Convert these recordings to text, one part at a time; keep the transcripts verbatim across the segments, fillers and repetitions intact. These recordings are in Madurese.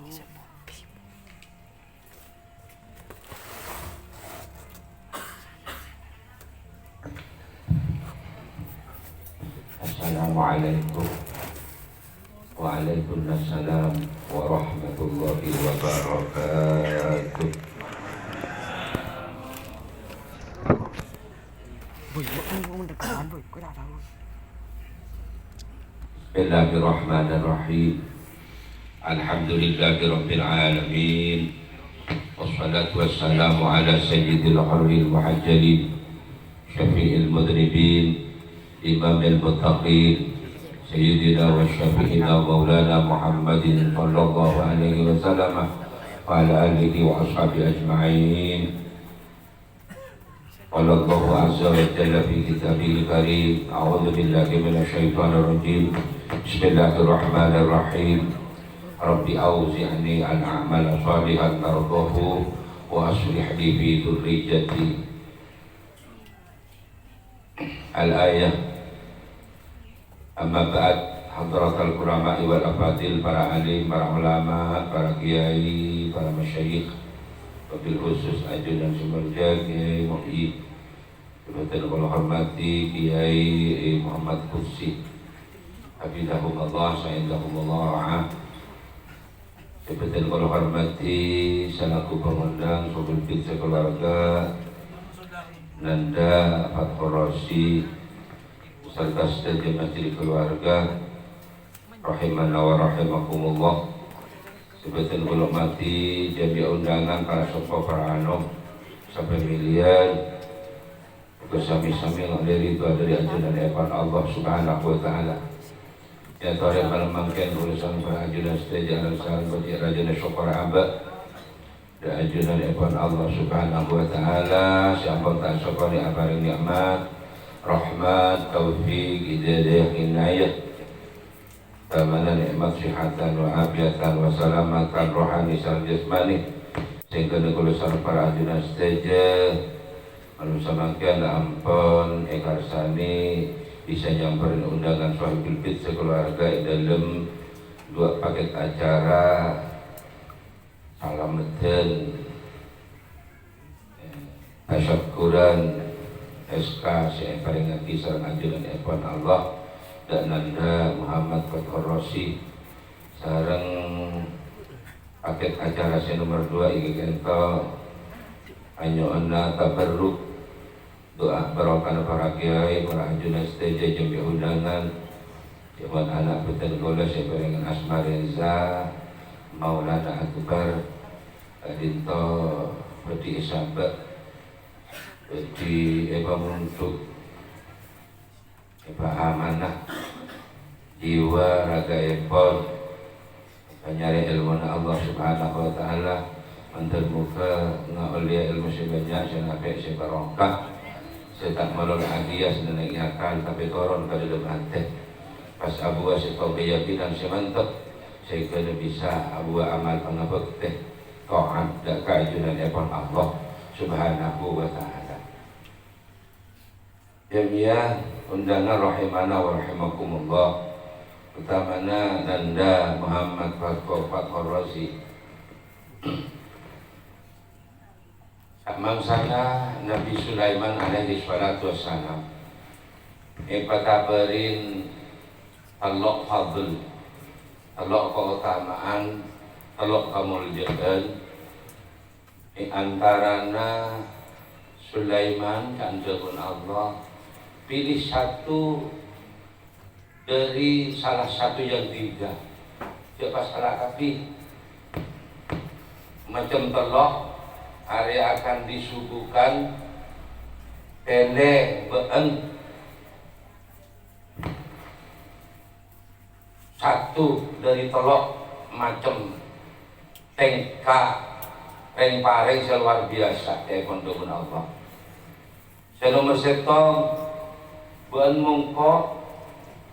Assalamualaikum. Waalaikumsalam warahmatullahi wabarakatuh. Boy, boy, boy, boy, boy, boy, boy, boy, boy. Bismillahirrahmanirrahim. Alhamdulillahirabbil alamin. Wassalatu wassalamu ala sayyidil ghurril muhajjalin, syafi'il mudnibin, imamil muttaqin, sayyidina wa syafi'ina maulana Muhammadin sallallahu alaihi wasallam, wa ala alihi wa ashabihi ajma'in. Qala Allahu azza wa jalla fi kitabihil karim, a'udzu billahi minasy syaithanir rajim. Bismillahirrahmanirrahim. Rabbi auzi'ni an a'mala shalihan tardahu wa aslih li fi dzurriyyati. Al-ayah. Amma ba'd, hadratal ulama'i wal afadil, para alim, para ulama, para kiai, para masyayikh, wabil khusus ajunan sè molja Kiai Muhyi, sè bhâdhân kaulâ hormati, Kiai Muhammad Qudsi, hafidhahumullah, sa'indahumullah, wa ra'ah. Sè bhâdhân kaulâ hormati, salaku pangondhâng, Sohibul Bait sakaluarga, Nanda Fathur Razi, sarta sadhâjâ majelis kaluarga, rahimana wa rahimakumullah. Sè bhâdhân kaulâ hormati, jamiah undangan, para seppo, para anom, sapaphèmilian, sami-sami ngalè'è ridha dâri ajunan èpon Allah Subhanahu wa Ta'ala. Yâ, torè malem mangkèn, urusan para ajunan sadhâjâ, alang-salang bâdhi rajâna sokor abâ'. Dâ' ajunan èpon Allah Subhanahu wa Ta'ala, sè ampon ta' sokkorè aparèng nè'mat, rahmat, taufik, hidayah, inayah. Utamana nè'mat sehatan wa afiatan wa salamatan rohani sareng jasmani. Sehingga kaulâ sareng para ajunan sadhâjâ, malem samangkèn ampon èkarsanè bisa nyamperin undangan Sohibul Bait sakaluarga è dâlem dua paket acara. Salameddhân, eh, tasyakkuran, S K sè èparèngaghi sareng ajunan èpon Allah, dâ' Nanda Muhammad Fathur Razi, sareng paket acara sè nomer dua ènggi ka'dinto anyo'ona tabarruk. Du'a barokana para kiai, para ajunan sadhâjâ jamiah undangan, coma ana' bhâdhân kaulâ sè èparèngaghi asma Reza Maulana Akbar, ka'dinto bhâdhi èsabâ', bhâdhi èpamondhuk, èpaamanah jiwa ragaèpon. Panyarè èlmona Allah Subhanahu wa Ta'ala, mandhâr moghâ ngaollèya èlmo sè bânnya', sè napè', sè barokah, sè ta' malolo aghiyâs nèng akal, tapè toron ka dâlem atè. Pas abuwâ sèttong kayakinan sè mantep, sehingga bisa abuwâ amal pangabhâktè, ta'at dâ' ka ajunan èpon Allah Subhanahu wa Ta'ala. Jamiah undangan rahimana wa rahimakumullah, utamana Nanda Muhammad Fathur, Fathur Razi. Mangkana Nabi Sulaiman alaihi salatu wassalam èpatabârin tello' fadl, tello' kaotamaan, tello' kamoljâ'ân, è antarana Sulaiman, ka'dinto Allah, pilih satu dari salah satu yang tiga. Jhâ' pas ala kabbhi. Macem tello', arèya akan disuguhkan, pèlè bâ'na satu dari tello' macem tèngka rèng-parèng sè luar biasa è pondhukna Allah. Sè nomer sèttong, bâ'na mongko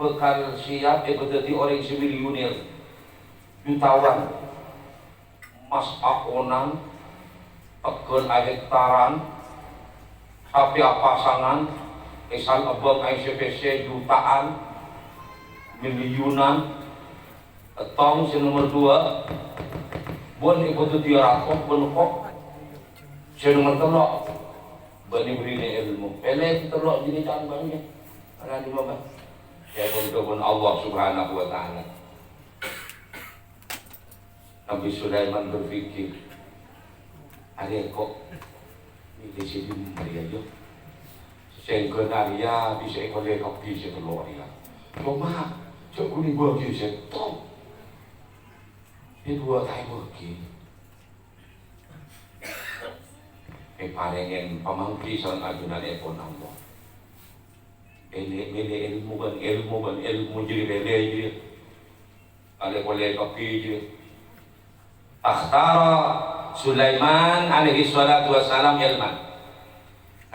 bhâkal siap èpadhâddhi orèng sè milioner, jutawan. Emmas aonan, tegghâl ahektaran, sapè apasangan, èsan ebbâng aèng sè pèssè jutaan, miliyunan. Sèttong sè nomer dua, Bân èpadhâddhiyâ rato bân engko'. Sè nomer tello', bânnè bherri'na èlmo. Pèlè sè tello' jârèya ca'na bâ'na. Ana' dimma, Bang? Yâ, pon-, pon Allah Subhanahu wa Ta'ala. Nabi Sulaiman berpikir, "Arèya kok milè sè dimma rèya, yâ? Sèngghâna rèya bisa èkollè kabbhi sè tello' rèya. Coma, jhâ' ghun èbâghi sèttong. Sè duwâ' ta' èbâghi." Èparèngè pamangghi sareng ajunanèpon Allah. Èlè-, mèlè èlmo bân èlmo bân èlmo jârèya mèlè jârèya. Alè-polè kabbhi jârèya. Akhtara Sulaiman alaihi salatu wassalam ilman.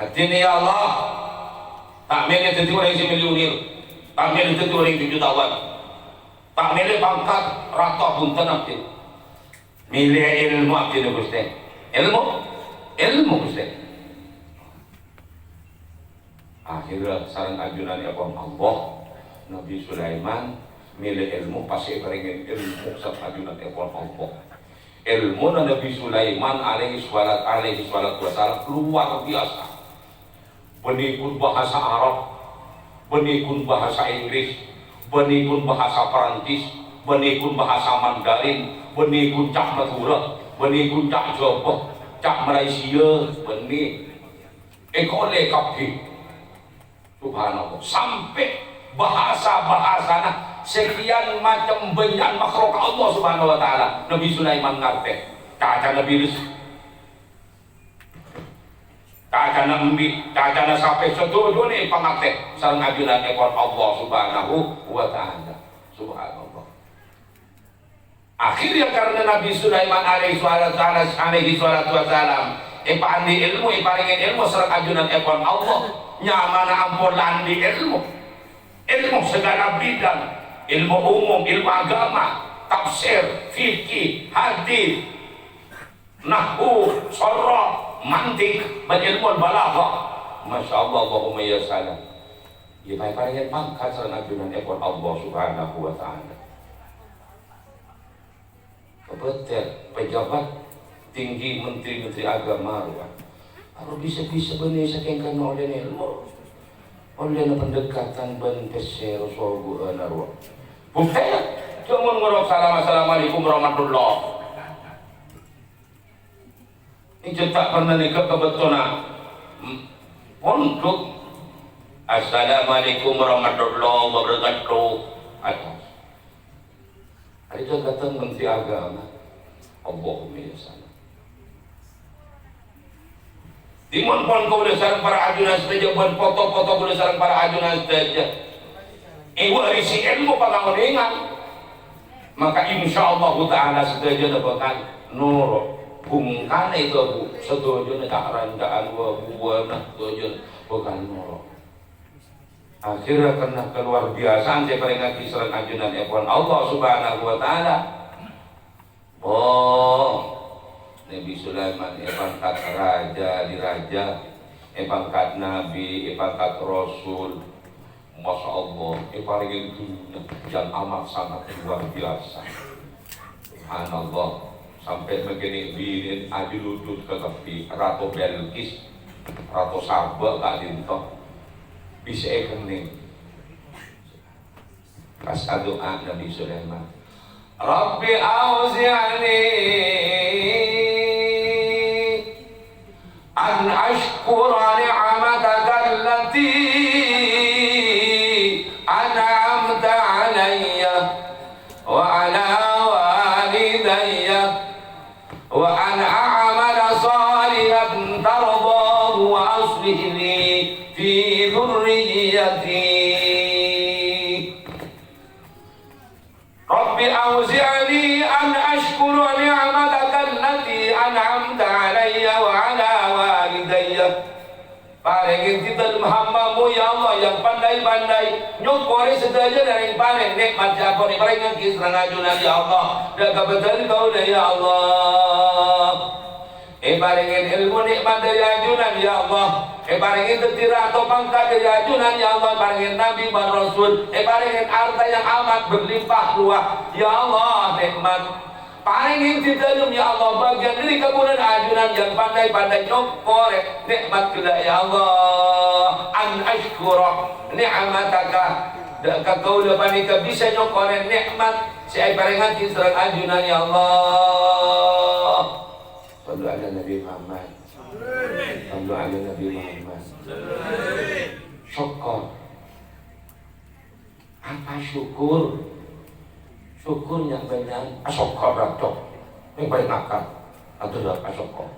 Artèna, "Ya Allah, ta' mèlè dhâddhi orèng sè milioner, ta' mèlè dhâddhi orèng sè jutawan, ta' mèlè pangkat rato bhunten abdhina. Mèlè èlmo abdhina, Ghustè. Èlmo, èlmo, Ghustè." Akhèrra sareng ajunanèpon Allah, Nabi Sulaiman mèlè èlmo, pas èparèngè èlmo sareng ajunanèpon Allah. Èlmona Nabi Sulaiman alaihi salat, alaihi salatu wassalam luar biasa. Bânnè ghun bahasa Arab, bânnè ghun bahasa Inggris, bânnè ghun bahasa Perancis, bânnè ghun bahasa Mandarin, bânnè ghun ca' Madhurâ, bânnè ghun ca' Jhâbâ, ca' Malaysia, bânnè. Èkollè kabbhi. Subhanallah. Sampè' bahasa-bahasana sakèyan macem bânnya'na makhluk Allah Subhanahu wa Ta'ala. Nabi Sulaiman ngartè. Cacana bilâs. Cacana embi', cacana sapè, sadhâjâna èpangartè sareng ajunanèpon Allah Subhanahu wa Ta'ala. Subhanallah. Akhèrra karna Nabi Sulaiman alaihi salatu, alaihi salatu wassalam èpaandi' èlmo, èparèngè èlmo sareng ajunanèpon Allah, nyamana ampon la andi' èlmo. Èlmo sagala bidang, èlmo umum, èlmo agama, tafsir, fikih, hadis, nahwu, sorof, mantik, bân èlmo balaghah. Masya Allah, Allahumma ya salam. Yâ, èparèngè pangkat sareng ajunanèpon Allah Subhanahu wa Ta'ala. Pabhâter, pejabat tinggi, menteri-menteri agama, rowa. Apa bisa-bisa bânnè sakèng karna ollèna èlmo? Ollèna pendekatan bân pèssè rosogu'ân, rowa. Buktèna, jhâ' mon ngorok salam, "Assalamualaikum warahmatullah." Ènjhâ' ta' pernah nèka ka bâktona, hmm, pondhuk. "Assalamualaikum warahmatullahi wabarakatuh." Atos. Arèya dâteng Menteri Agama. Allahumma ya salam. Dimma pon kaulâ sareng para ajunan sadhâjâ bân foto-foto kaulâ sareng para ajunan sadhâjâ èwarisi èlmo pangaonèngan. Maka insyaallahu ta'ala sadhâjâna bhâkal noro'. Bhungkana èdhâbu sadhâjâna ca'-ranca'an wâ-buwâna sadhâjâna bhâkal noro'. Akhèrra karna kaluar biyasaan sè èparèngaghi sareng ajunanèpon Allah Subhanahu wa Ta'ala. Oh, Nabi Sulaiman èpangkat raja di raja, èpangkat nabi, èpangkat rasul. Masya Allah, èparèngè dhunnya yang amat sangat luar biasa. Subhanallah, sampè' mangkènè binèna ajhâludhut ka kabbhi, Rato Belkis, Rato Saba ka'dinto. Bisa èkennèng. Pas adu'a Nabi Sulaiman, "Rabbi awzi'ni an ashkura ni'mataka allati an'amta alayya wa ala walidayya, wa an a'mala salihan tardahu wa aslih li fi dhurriyyati." Rabbi awzi'ni an ashkura ni'mataka allati an'amta alayya wa ala walidayya. Parèngè dhâddhi hamba-Mu, ya Allah, yang pandai-pandai nyokorè sadhâjâna rèng-parèng nè'mat sè ampon èparèngaghi sareng ajunan, ya Allah. Dâ' kabâdâ'ân kaulâ, ya Allah. Èparèngè èlmo nè'mat dhâri ajunan, ya Allah. Èparèngè dhâddhi rato pangkat dhâri ajunan, ya Allah. Èparèngè nabi bân rasul. Èparèngè arta yang amat berlimpah ruah, ya Allah. Nè'mat Parèngè è dhâlem, ya Allah, bâgiyân dâri kabulâna ajunan yang pandai-pandai nyokkorè nè'mat ghellâ', ya Allah. An asykura ni'mataka, dâ' ka kaulâ panèka bisa nyokkorè nè'mat sè èparèngaghi sareng ajunan, ya Allah. Shallu ala Nabi Muhammad. Shallu ala Nabi Muhammad. Syukur. Apa syukur? Syukur nyamana asyukur, Cok. Yang paling akal adalah asyukur.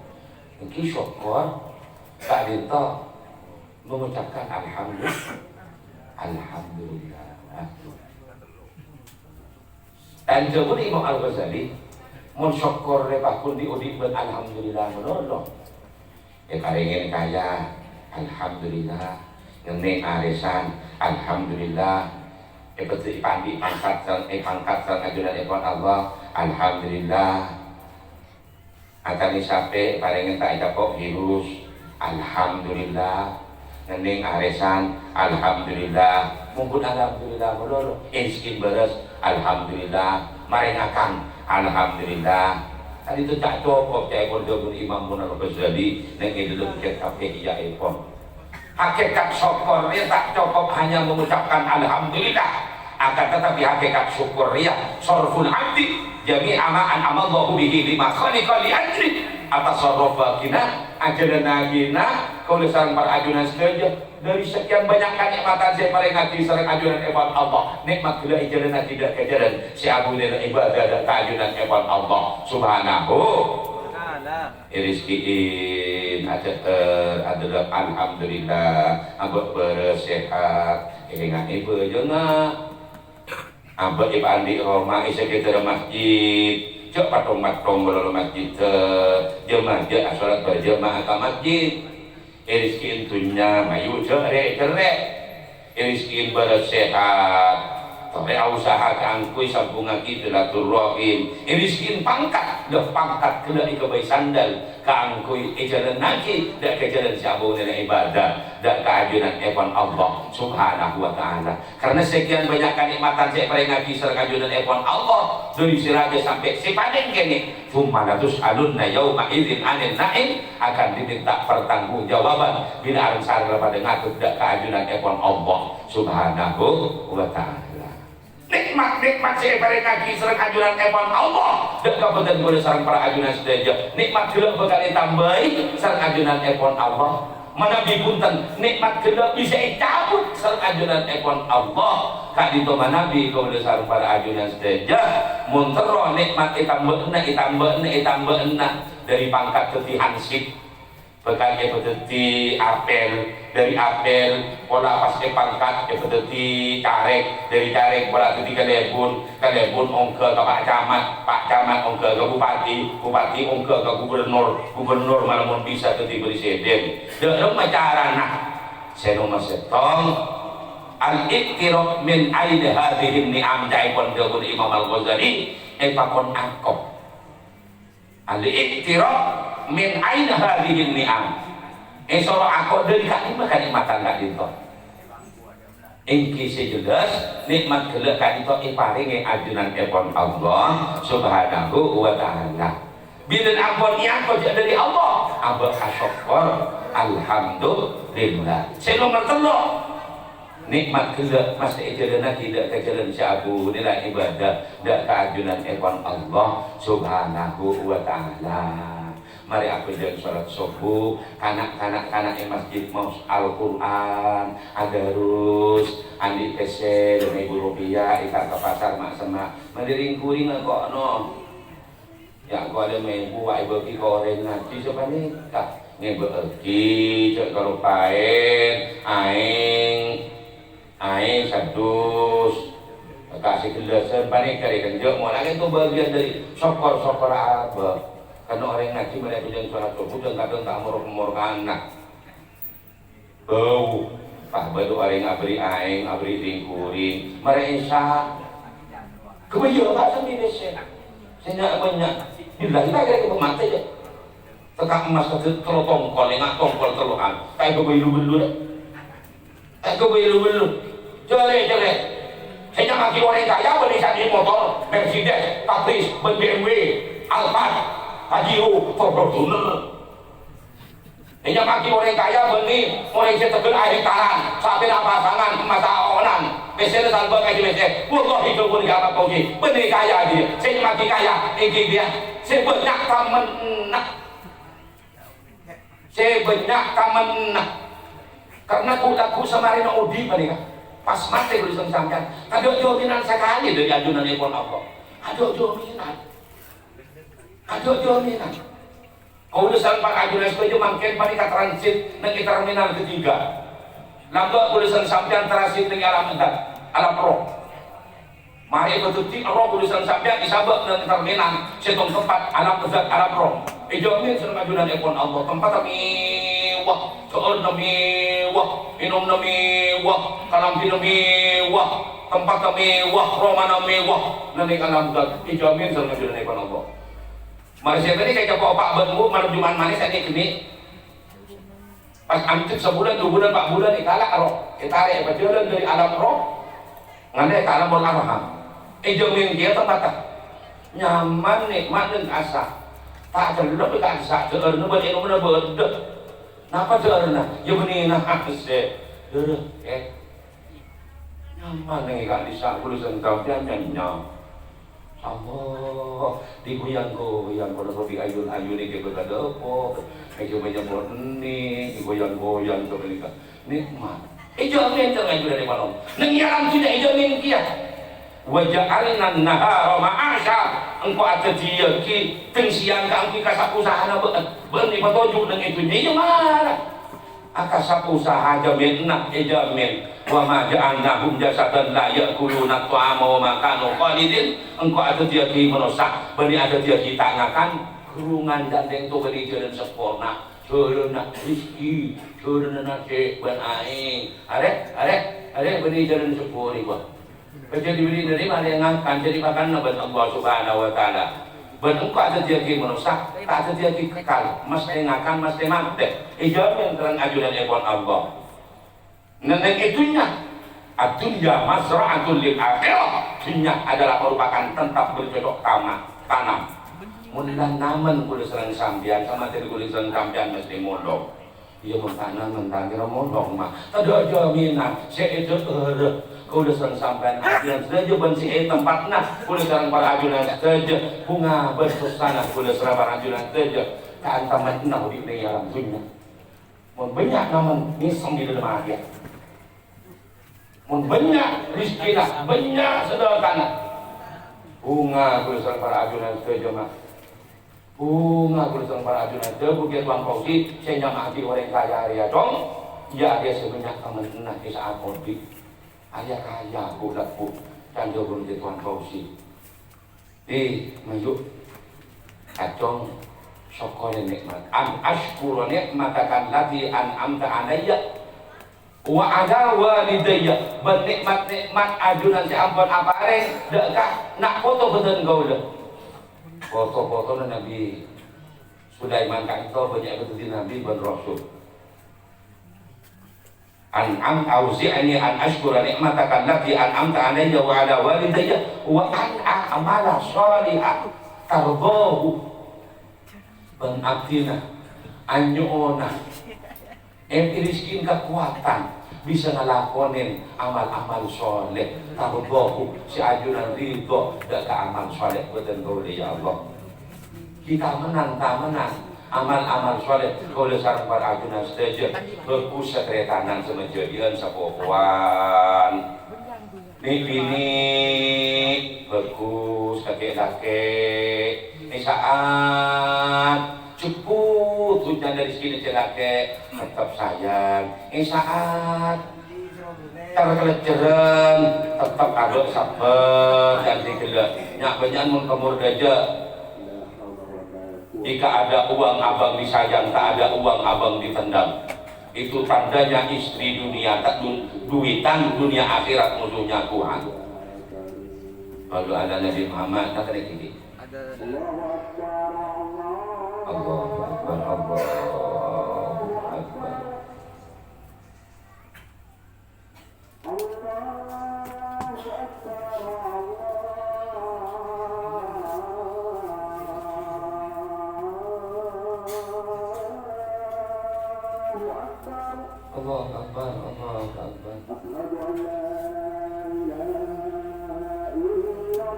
Niki syukur ka'dinto mengucapkan alhamdulillah. Alhamdulillah. Tanjâ pun Imam Al-Ghazali, mon syukur rèpa pun diodi' bân alhamdulillah malolo. Èparèngè kaya, alhamdulillah. Ngennèng arèsan, alhamdulillah. Èpèdhâ'i pandi pangkat sareng, èpangkat sareng ajunan èpon Allah, alhamdulillah. Atanè sapè èparèngè ta' ècapo' virus, alhamdulillah. Ngennèng arèsan, alhamdulillah. Mon pun alhamdulillah malolo, ènsikin bârâs, alhamdulillah. Marè ngakan, alhamdulillah. Kan itu ta' cokop, ca'èpon dhâbuna Imam Al-Ghazali neng è dhâlem kitab Ihya èpon. Hakikat syukur rèya ta' cokop hanya mengucapkan alhamdulillah, akan tetapi hakikat syukur rèya sarful abdi jami'a ma an'amallahu bihi lima khalaqa li ajli, atasarrufa ghina, ajhâlânaghina kaulâ sareng para ajunan sadhâjâ. Dâri sakèyan bânnya' kanè'matan sè èparèngaghi sareng ajunan èpon Allah, nè'mat ghellâ' èjhâlânnaghi dâ' ka jhâlân sè abunèna ibadah dâ' ka ajunan èpon Allah Subhanahu. Èrèzki'in, ajhâtèr, adâlem, alhamdulillah, abâ' bârâs sèhat, ènga'è bhâjângnga. Abâ' èpaandi' roma è sakètarra masjid, jhâ' pathong-pathong malolo masjiddhâ, jhâ' majâ asolat berjamaah ka masjid. Èrèzki'in dhunnya, mayu jhâ' rè'-cerrè'. Èrèzki'in bârâs sèhat, torè ausaha kaangghuy sambhungngaghi silaturrahim. Èrèzki'in pangkat, lè pangkat ghellâ' èghâbây sandal kaangghuy èjhâlânnaghi dâ' ka jhâlân sè abunèna ibadah dâ' ka ajunan èpon Allah Subhanahu wa Ta'ala. Karna sakèyan bânnya' kanè'matan sè èparèngaghi sareng ajunan èpon Allah, dâri sè rajâ sampè' sè palèng kènè'. "Tsumma latus'alunna yauma idzin 'anin na'im," akan diminta pertanggungjawaban bilâ areng-sareng la padâ ngadhep dâ' ka ajunan èpon Allah Subhanahu wa Ta'ala. Nè'mat-nè'mat sè èparèngaghi sareng ajunan èpon Allah dâ' ka bâdân kaulâ sareng para ajunan sadhâjâ, nè'mat ghellâ' bhâkal ètambâi sareng ajunan èpon Allah. Manabi bhunten, nè'mat ghellâ' bisa ècabut sareng ajunan èpon Allah. Ka'dinto manabi kaulâ sareng para ajunan sadhâjâ, mon terro nè'mat ètambâ'âna, ètambâ'âna, ètambâ'âna, dâri pangkat dhâddhi hansip, bhâkal èpadhâddhi apel, dâri apel pola pas èpangkat èpadhâddhi carèk, dâri carèk pola dhâddhi kalèbun, kalèbun ongghâ ka Pak Camat, Pak Camat ongghâ ka Bupati, Bupati ongghâ ka Gubernur, Gubernur mala mon bisa dhâddhi Presiden. Dâ' remma carana? Sè nomer sèttong, al-iqtiraf min aina hadzihin ni'am, ca'èpon dhâbuna Imam Al-Ghazali, èpakon akop. Al-iqtiraf min aina hadzihin ni'am. Èsoro akop dâri ka'dimma kanè'matan ka'dinto. Èngghi sè jelas, nè'mat ghellâ' ka'dinto èparèngè ajunan èpon Allah Subhanahu wa Ta'ala. Bilâ ampon èangkot jâ' dâri Allah, abâ' asokkor, alhamdulillah. Sè nomer tello', nè'mat ghellâ' mastè èjhâlânnaghi dâ' ka jhâlân sè abunèna ibadah dâ' ka ajunan èpon Allah Subhanahu wa Ta'ala. Marè abhâjâng salat sobbhu, kana'-kana', kana' è masjid maos Al-Qur'an, adarus, andi' pèssè lèma èbu rupiah, èkar ka pasar ma'-semma'. Marè ring-kuringnga kono. Ya, engko' lèma èbu wa' èbâghi ka orèng ngajhi sapanèka. Ngèbâ'aghi jhâ' karopaèn, aèng, aèng saddhus. Kasè gellasan panèka rè kenjhâ' mola kènto bâgiyân dâri sokor-sokor abâ'. Karna orèng ngajhi marè abhâjâng salat sobbhu, dhâng-kadhâng ta' morok-morok ana'. Bâu, pas bâdâ orèng aberri' aèng, aberri' ring-kuring, marè Isya. Ghâbây iyâ, Pak, sambi pèssè. Sè nya'-bânnya'. Billahi, ta' kèra kèbâ matè, yâ. Tèka emmas tèdhâ tello tongkol, ènga' tongkol tello'an. Ta' èghâbây lu-bellu, yâ. Ta' èghâbây lu-bellu. Jârè, jârè. Sè nyamaghi orèng kaya bâli sè andi' motor. Mercedes, Tabriz, bân B M W, Alphard, Pajero, Fortuner. Ènyama'aghi orèng kaya bânnè orèng sè tegghel ahèktaran, sapèna pasangan, emmas saonan, pèssèna salbâ' kajhi pèssè. Wallahi, dhâbuna Kè Ahmad Fauzi, bânnè kaya jiyâ. Sè ènyama'aghi kaya ènggi kèya sè bânnya' tamenna. Sè bânnya' tamenna. Karna ghu-, lagghu' samarèna odi' panèka, pas matè ghulâ sareng sampèyan, tadâ' jaminan sakalè dâri ajunanèpon Allah. Tadâ' jaminan. Tadâ' jaminan. Kaulâ sareng para ajunan sadhâjâ mangkèn panèka transit neng è terminal ketiga. Lambâ' kaulâ sareng sampèyan transit neng è alam dhât, alam roh. Marè èpadhâddhi roh kaulâ sareng sampèyan èsabâ' neng terminal sèttong tempat, alam dhât, alam roh. Èjhâmin sareng ajunanèpon Allah, tempatta mèwah, dhâ'ârra mèwah, ènomma mèwah, kalambhina mèwah, tempatta mèwah, romana mèwah, neng è alam dhât, èjhâmin sareng ajunanèpon Allah. Marè sè bânnè kèya pa'-opa' bân bu, malem Jum'at malè sè kènè'. Pas andhâp sabulân, dubulân, pa' bulân, èkala' roh, ètarè, èpajhâlân dâri alam roh, ngalè ka alamul arham. Èjhâmin kèya tempatta. Nyaman, nè'mat, neng kassa'. Ta' cellep è kassa', dhâ'ârra bân ènomma bâdâ. Napa dhâ'ârra? Yâ bânnè, nah, sè. Dhârâ, eh. Nyaman neng è ka'dissa', kaulâ sareng sampèyan nyanyam. Allah, digoyang-goyang, padâ diayun-ayun, èghibâ ka dâpor, èghibâ nyamot ènni', digoyang-goyang sapanèka. Nè'mat. Èjhâmin sareng ajunanèpon Allah. Neng è alam dhunnya èjhâmin kèya. "Wa ja'alnan nahara ma'asya." Engko' adhâddhiyâghi teng sèyang kaangghuy kasa' usahana bâ'na. Bânnè patoju' neng è dhunnya, iyâ mara. Akassa' usaha jhâminna èjhâmin. "Wa ma ja'alnahum jasadan la ya'kuluna ta'ama wa ma kanu khalidin." Engko' adhâddhiyâghi manossa, bânnè adhâddhiyâghi ta' ngakan, ghurungan dâ' rèng to bânnè jhâlân samporna, jhâlânna rejhekkè, jhâlânna nasè' bân aèng. Arè, arè, arè bânnè jhâlân sampor rèya. Kajhâdhi bânnè narèma lè ngakan, jhâdhi pakanna bân Allah Subhanahu wa Ta'ala. Bân engko' adhâddhiyâghi manossa, ta' adhâddhiyâghi kekal, mastè ngakan, mastè matè. Èjhâmin sareng ajunanèpon Allah. Neng è dhunnya, ad-dunya mazra'atun lil akhirah. Dhunnya adalah merupakan tempat bercocok tama-, tanam. Mon la namen kaulâ sareng sampèyan, samatèna kaulâ sareng sampèyan mastè molong. Iyâ, mon ta' namen, ta' kèra molong, ma. Tadâ' jaminan sè èdhâ'ârâ kaulâ sareng sampèyan ajunan sadhâjâ bân sè è tempatna kaulâ sareng para ajunan sadhâjâ, bhunga bân sossana kaulâ sareng para ajunan sadhâjâ, kaantemanna odi' neng è alam dhunnya. Mon bânnya' namen, ngèsem è dâlem atèya. Mon bânnya' rejhekkèna, bânnya' sadhekana. Bhunga kaulâ sareng para ajunan sadhâjâ, ma. Bhunga kaulâ sareng para ajunan, dhâbu Kè Tuan Fauzi, sè nyama'aghi orèng kaya arèya, Cong. Iyâ, arèya sè bânnya' tamenna è sa'at odi'. Arèya kaya, bu, lagghu', can dhâbuna Kè Tuan Fauzi. Eh, mayu'. Kacong, sokkorè nè'mat. An asykura ni'mataka allati an'amta alayya wa ala walidayya. Bân nè'mat-nè'mat ajunan sè ampon aparèng dâ' ka na' poto bhâdhân kaulâ. Poto-potona Nabbhi Sulaiman ka'dinto bânnya' èpadhâddhi nabbhi bân rasul. An'am, auzi'ni an asykura ni'mataka allati an'amta alayya wa ala walidayya wa an a'mala shalihan tardhahu. Bân abdhina anyo'ona èparèngè kakowadhân bisa ngalakonè amal-amal sholeh tardhahu sè ajunan ridho dâ' ka amal sholeh bhâdhân kaulâ, ya Allah. Ghi' tamennan, tamennan. Amal-amal sholeh kaulâ sareng para ajunan sadhâjâ bhâghus satarètanan samajâdhi'ân sapopowan. Nè'-binè' bhâghus, kakè-lakè'. È sa'at jheppo dhunnyana rejhekkèna cè' lakè', teptep sayang. È sa'at Ter-, kalècèrrân, teptep abâ' sabbhâr, kan sè ghellâ'. Nya'-bânnya'an mon kemur dâjâ. Jika ada uang abang disayang, tak ada uang abang ditendang. Itu tandanya istri dunia, tak du-, duitan dunia akhirat musuhnya Tuhan. Lalu ada Nabi Muhammad, kata dia gini. Allahu Akbar, Allahu Akbar. Allahu Akbar, Allahu Akbar. أشهد أن لا إله إلا الله.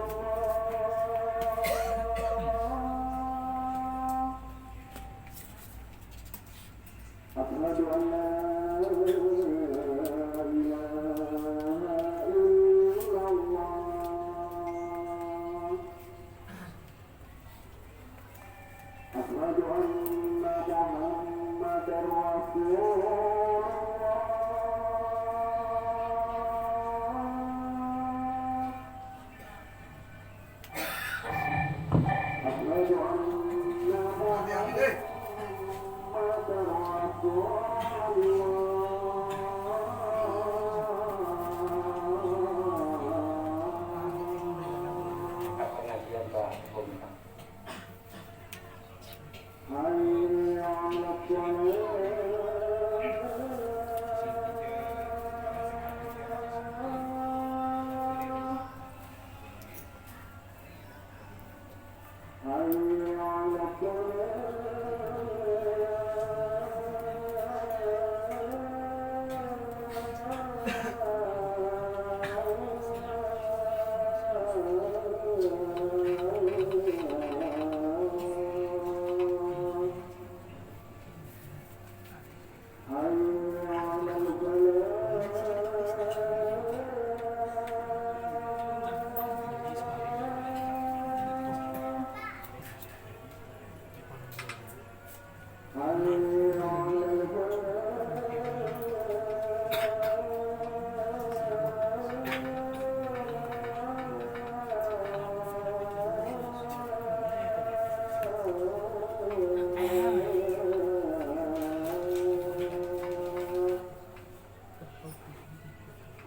أشهد أن لا إله إلا الله. أشهد أن محمدا رسول الله. أشهد أن محمدا رسول الله. حي على الصلاة. حي على الصلاة. حي على الفلاح. حي على الفلاح.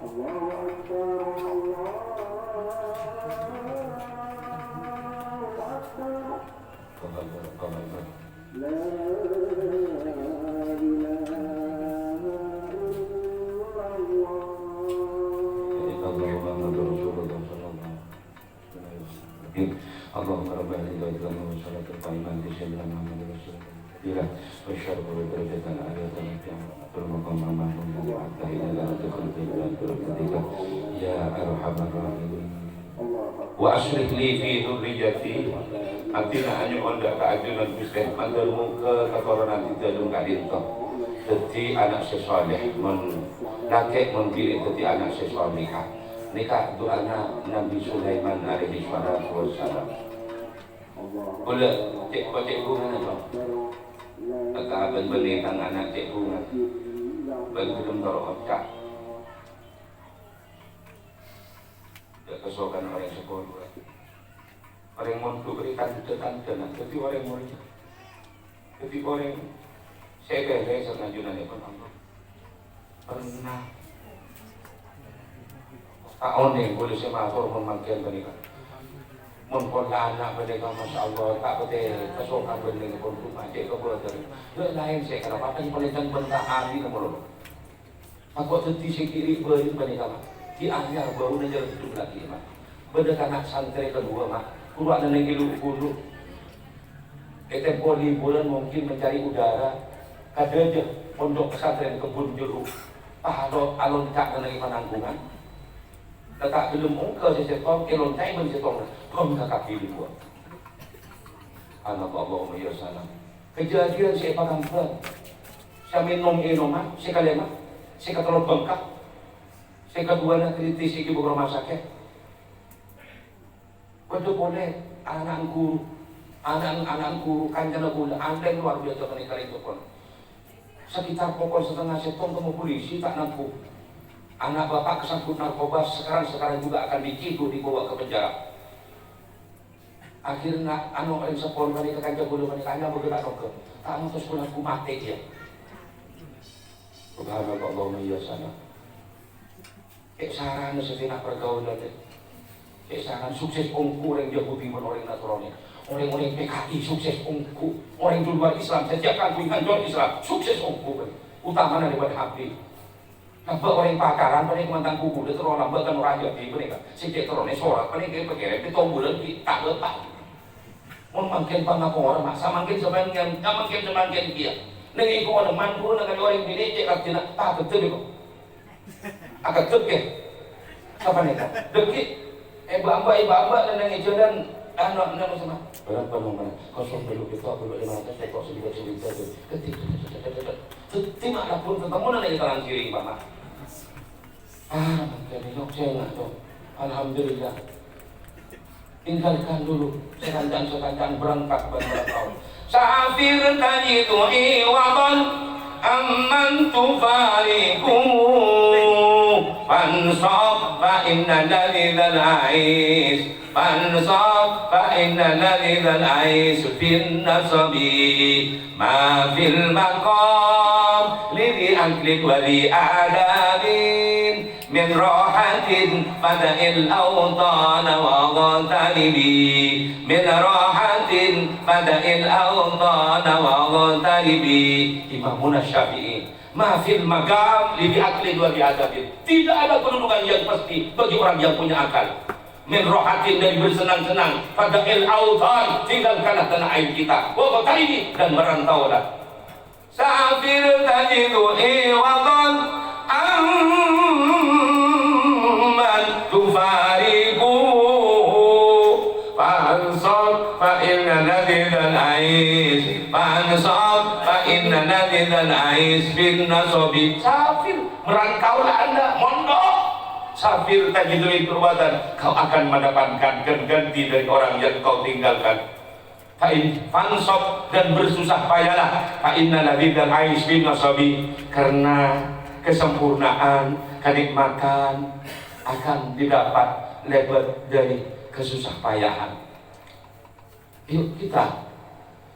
الله أكبر، الله أكبر. لا إله إلا الله. اللهم رب هذه الدعوة التامة والصلاة القائمة آت سيدنا محمدا وسيلة إليه وأشرفه درجة عالية ورفعه في المقام المحمود وابعثه إلى الأرض خليفة برحمتك يا أرحم الراحمين. وأصلح لي في ذريتي. Abdhina anyo'on dha' ka ajunan Ghustè, mandhâr moghâ katoronan è dhâlem ka'dinto dhâddhi ana' sè shaleh, mon lakè' mon binè' dhâddhi ana' sè shalehah. Nèka du'ana Nabi Sulaiman alaihi salatu wassalam. Kaulâ cè'-kocè' bhungana, Bang. Teka bân bânnè tang ana' cè' bhunga. Bân ghellem toro' oca'. Dâ' kasokan orèng sakola. Orèng mondhuk rèya tandhâ-tandhâna dhâddhi orèng molja. Dhâddhi orèng sè èpèlè sanajunan èpon Allah. Pernah. Ta' onèng polè sè mator mon mangkèn panèka. Mon pola ana' panèka, masya Allah, ta' patè kasokan bânnè pon coma cè' kabâdâr. Dâ' laèn sè kalapatan polè jhân bân ta' ati nomor. Tako' dhâddhi sè kiri bâri' panèka, Ma'. Ghi' anyar bâuna jhâlân ghâddhung laghi', Ma'. Bâdâ kana' santrè kaduwâ, Ma'. Kuro' nèng è lu-ghulu. È tempo liburan mungkin mencari udara. Kadhâjâ pondok pesantren Kebun Jeruk. Pas lo-, alonca' nèng è pananggungan. Tata' ghellem ongghâ sè sèttong, èlonca'è bân sèttongnga. Bhângka kabbhi liburan. Subhanallah, Allahumma ya salam. Kadhâddhiyân sè èpakambhâng. Sè mènom ènoman, sè kalèma', sè katello bengkak, sè kaduwâna kritis èghibâ ka rumah sakit. Bâdâ polè ana' guru, ana', ana' guru kancana kaulâ, andhâng luar biasa panèka rèng tokon. Sekitar pokol setengah sèttong tèmo polisi ta' nanggung. Anak bapak kesangkut narkoba sekarang, sekarang juga akan diciduk, dibawa ke penjara. Akhirnya, anu, orèng seppo panèka kanca kaulâ panèka anyabâgâ ta' nongghâ. Ta' ngotos kaulâ ghu matè, iyâ. Subhanallah, Allahumma ya salam. Cè' sarana sè kèna pergaulan, cè'. Cè' sarana sukses ongghu orèng Yahudi bân orèng Nasrani. Orèng-orèng P K I sukses ongghu. Orèng di luar Islam, sejak kaangghuy ngancor Islam, sukses ongghu, kan. Utamana daripada Habib. Lambâ' orèng pacaran panèka mantan ghu, dâ' terro lambâ' kan orèng Yahudi panèka. Sè cè' terrona sorat panèka èpakèrèm, è tombulan ghi' ta' bâpa'. Mon mangkèn pangaporan, ma' samangkèn samangkèn, samangkèn samangkèn kèya. Neng iko ana mangkuna kali orèng binè' cè' raddhinna, ta' tetep iko. Akadep, kè? Sapanèka? Dhâggi', è, bâ'-embâ', è, bâ'-embâ' neng è jhâlân, anu, anu, sama. Berapa nomornya? Kosong belum itu, belum lima ratus, kok segitu, segitu, segitu. Ketik, ketik, ketik, ketik, ketik. Ketik, mak, pun ketemu neng è talang siring, Pak, mak. Ah, mangkèn, yok, sènga', yok. Alhamdulillah. Tinggalkan dulu sekancang-sekancang berangkat ban merantau. Safir tajidu iwadan amman tufariquhu. Fansab fa inna ladzal ais. Fansab fa inna ladzal ais fin nasabi. Ma fil maqam li dhi aqlin wa dhi adabin. Min rahatin fada'il awtana waghtaribi. Min rahatin fada'il awtana waghtaribi. Imamuna Syafi'i. Ma fil maqam li dhi aqlin wa dhi adabin. Tidak ada kedudukan yang pasti bagi orang yang punya akal. Min rahatin, dari bersenang-senang, fada'il awtan, tinggalkanlah tanah air kita. Waghtaribi, dan merantaulah. Safir tajidu iwadan amman tufariquhu. Fansab fa inna ladzal ais. Fansab fa inna ladzal ais fin nasabi. Safir, merantaulah Anda, mondok. Safir tajidu iwadan, kau akan mendapatkan ganti dari orang yang kau tinggalkan. Fa in-, fansab, dan bersusah payahlah. Fa inna ladzal ais fin nasabi, karena kesempurnaan, kenikmatan akan didapat lewat dari kesusah payahan. Yuk kita,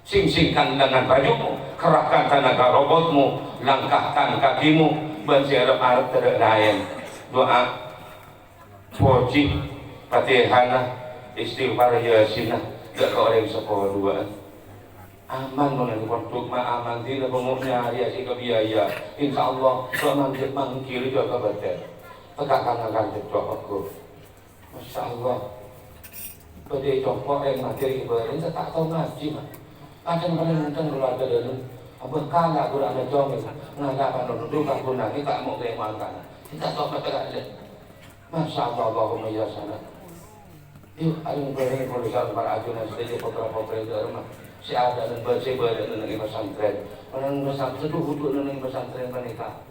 singsingkan lengan bajumu, kerahkan tenaga robotmu, langkahkan kakimu, bân sè arep-arep tadâ' laèn. Du'a. Pojhi, Fatihana, istighfar, Yasinna, jhâ' ka orèng seppo duwâ'ân. Aman mon neng pondhuk ma' aman, dina bengok nyarè sè kabiaya. Insyaallah, bâ' manggil-manggil jhâ' ka bâdân. Teka' ka ngakan cècok aku. Masyaallah. Bâdâ è compo' rèng matè rèng bâreng, ta' tao ngajhi, ma'. Kadhâng-kadhâng enten keluarga dâlem. Abâ' kala' Qur'an cong, ngala' panondu ka gunangnga, ta' mo' kèmon kana. Ta' tao matè kadhâng. Masya Allah, Allahumma ya salam. Yuk, ayo bareng urusan para ajunan sadhâjâ, putra-putri dâlem, sè ada neng bâ-, sè bâdâ neng pesantren. Neng pesantren, seduh-duh neng pesantren panèka.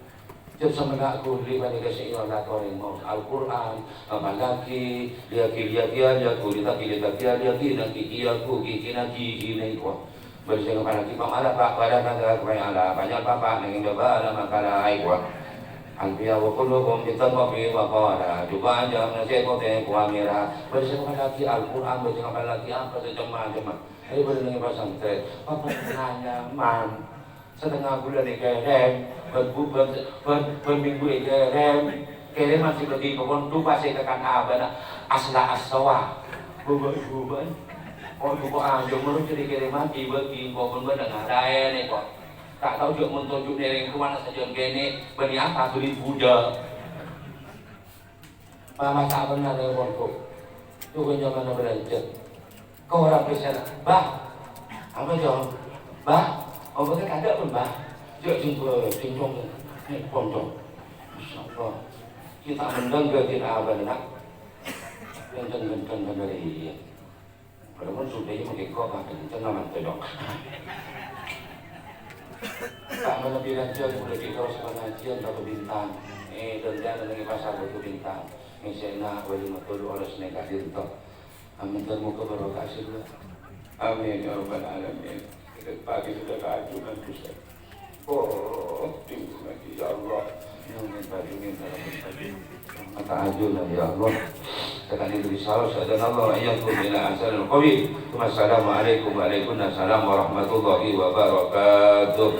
Jhâ' samèna ghuli panèka sè èolahaghi orèng maos Al-Qur'an, apalagi, liyagi-liyagi, liyagi, liyagi, liyagi, liyagi, liyagi, liyagi, liyagi, liyagi, liyagi, Bâdâ sè ngapalaghi pamala, Pak, bâdâ nangka kawè ala, bânnya' papa neng bâbâna makala, aèko. Anbiya wa kulluhum bitamami wa qala, jubah jam nasè potè kuamira. Bâdâ sè ngapalaghi Al-Qur'an, bâdâ sè ngapalaghi apa sè cem-macem. Ayo bâdâ neng pesantren. Papa nanya, Man. Satengnga bulân èkèrèm, bân bu-, bân, bân, bân minggu èkèrèm. Kèrèman sè bâgi pokon dupa sè ètekan abâna asla asowa. Bubâ-, bubâ-, kok dupa anjung moro jârèya kèrèman dibâgi, kok pon bâdâ ngaraèn, kok. Ta' tao jhâ' mon tonjhu' nèrèng towana sajân kènè', bânnè apa bâli budhâk. Mama ta' pernah neng pondhuk. Tuh nyamana bâlânjhâ. Ka orèng pèssèna, "Bah." "Apa, Cong?" "Bah, obatnya ada pun, Bah." Cek jenggo, jenggo, neng pondhuk. Masya Allah. Kita mendang gaji apa, nak? Ganteng-ganteng kan dari iya. Padahal sudah ya makin kok, ganteng-ganteng amat, Cong. Tak mana bilang, Cong, udah di terus pengajian Batu Bintang. Eh, dan dia nengi pasar Batu Bintang. Ngesena wali matulu oras neka dinto. Amin, dan moga barokah sih, Bu. Amin, ya rabbal alamin. Pagi sudah keajunan, Ustaz. Oh, tinggi lagi, ya Allah. Amin, amin, amin. Mata ajunan, ya Allah. Tekan itu, insya Allah, sadana Allah, wa iyyakum ila ahsanil qabil. Wassalamualaikum, waalaikumsalam warahmatullahi wabarakatuh.